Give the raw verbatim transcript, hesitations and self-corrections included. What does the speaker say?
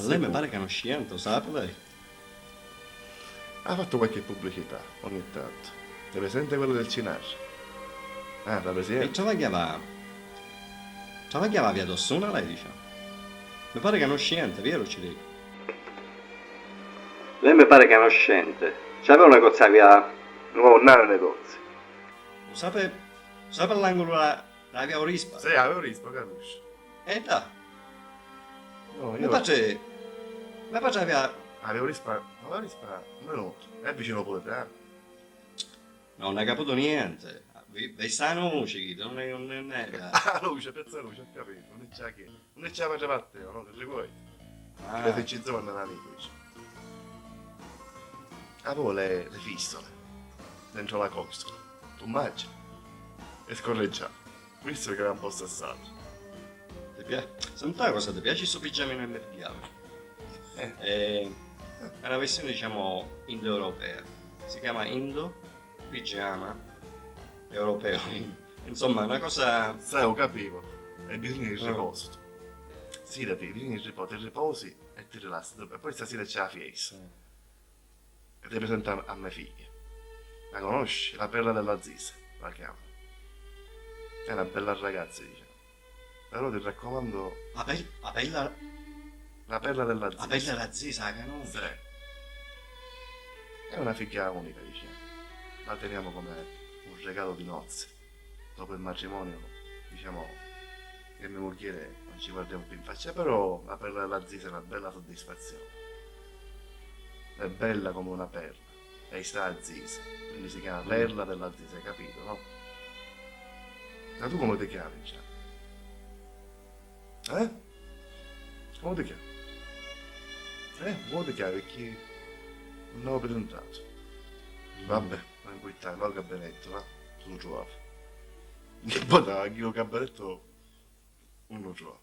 Lei mi pare canoscenti, u sapi lei? Ha fatto qualche pubblicità, ogni tanto. Te presente quella del Cinar? Ah, la E presidente? travagghiava. Travagghiava via d'Ossuna, lei dice? Mi pare canoscenti, vero ci dico? Lei mi pare canoscenti. C'aveva un negozio via. No, non ha un negozio. Lo sape, lo sape all'angolo la, la via Orispa? Sì, la via Orispa, capisci? E là. No, mi io piace, mi piace la via. Ah, la via Orispa, ma la via Orispa, un minuto, è vicino pure, eh? No, non hai capito niente. Vi, vi sta una musica, non è, non è, non è. Ah, luce, pezzo luce, ho capito, non c'è che. Unni ci aveva Matteo, no? Ti ricordi? Ah. Che se ci zonna l'amico, dice. Ah, poi le, le fistole dentro la costola. Tu immagini? E scorreggiava. Questo che era un po' sassato. Ti piace? Senta una cosa, ti piace sto pigiamino che mi pigliavo? Eh. È una versione, diciamo, indoeuropea. Si chiama Indo Pigiama Europeo. Insomma, una cosa. Sai, ho capito. E bisogna il riposo. Sì, da te, bisogna il riposo, ti riposi e ti rilassi. E poi stasera c'è la fiesta. E ti presento a, a mia figlia. La conosci? La perla della zisa, la chiama. È una bella ragazza, diciamo. Però ti raccomando. La pel-, la perla. La perla della zisa. La perla della zisa, la conosci? Sì. È una figlia unica, diciamo. La teniamo come un regalo di nozze. Dopo il matrimonio, diciamo, io e mia moglie non ci guardiamo più in faccia, però la perla della zisa è una bella soddisfazione. È bella come una perla. E sta a zisa, quindi si chiama perla della zisa, hai capito, no? Ma tu come ti chiami, Gian? Eh? Come ti chiami? Eh? Come ti chiami? Perché non l'avevo presentato. Vabbè, non importante, va al gabinetto, va. Tu lo trovi. Che poi da chi lo gabinetto non lo trovo.